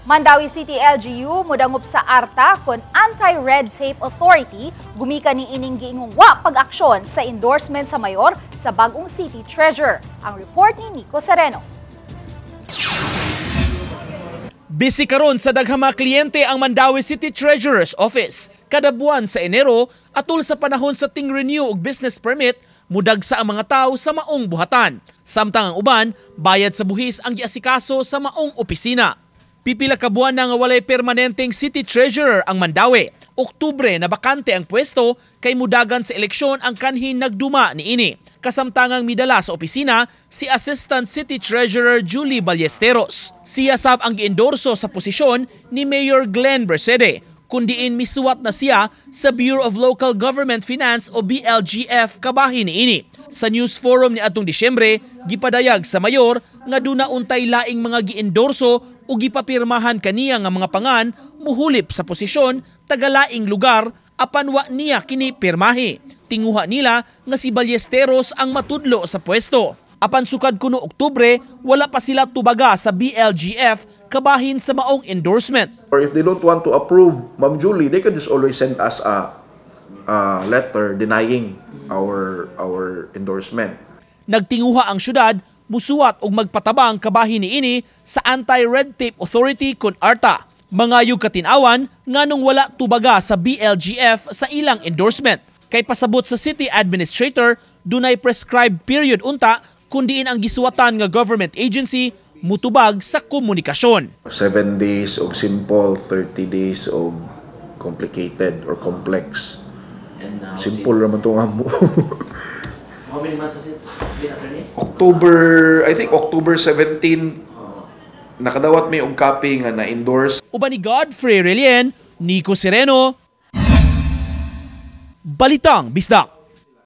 Mandaue City LGU mudangop sa ARTA kon Anti-Red Tape Authority gumikan ni ining giingong wa pag-aksyon sa endorsement sa mayor sa bagong city treasurer. Ang report ni Nico Sereno. Busy karon sa daghang mga kliyente ang Mandaue City Treasurer's Office. Kada buwan sa Enero, atul sa panahon sa ting renew og business permit, mudagsa ang mga tao sa maong buhatan. Samtang ang uban, bayad sa buhis ang giasikaso sa maong opisina. Pipila ka buwan na nga walay permanenteng city treasurer ang Mandaue. Oktubre na bakante ang pwesto kay mudagan sa eleksyon ang kanhi nagduma niini. Kasamtangang midala sa opisina si Assistant City Treasurer Julie Ballesteros. Siya sab ang giendorso sa posisyon ni Mayor Glenn Bercede, kundiin misuwat na siya sa Bureau of Local Government Finance o BLGF kabahin niini. Sa News Forum ni atong Disyembre, gipadayag sa mayor nga duna untay laing mga giendorso o gipapirmahan kaniya nga mga pangan muhulip sa posisyon tagalaing lugar apan wa niya kini pirmahi. Tinguha nila nga si Ballesteros ang matudlo sa pwesto. Apan sukad kuno Oktubre, wala pa sila tubaga sa BLGF kabahin sa maong endorsement. Or if they don't want to approve Ma'am Julie, they can just always send us a letter denying our endorsement. Nagtinguha ang syudad musuwat og magpatabang kabahin niini sa Anti-Red Tape Authority kon ARTA. Mangayog katinawan nganong wala tubaga sa BLGF sa ilang endorsement. Kay pasabot sa city administrator, dunay prescribed period unta kundiin ang gisuwatan nga government agency mutubag sa komunikasyon. 7 days og simple, 30 days og complicated or complex. And now, Simple naman to nga mo. How many months has it been, attorney? October, I think October 17, nakadawat mi og copy nga na-endorse. Uban ni Godfrey Relien, Nico Sereno, Balitang Bisdak.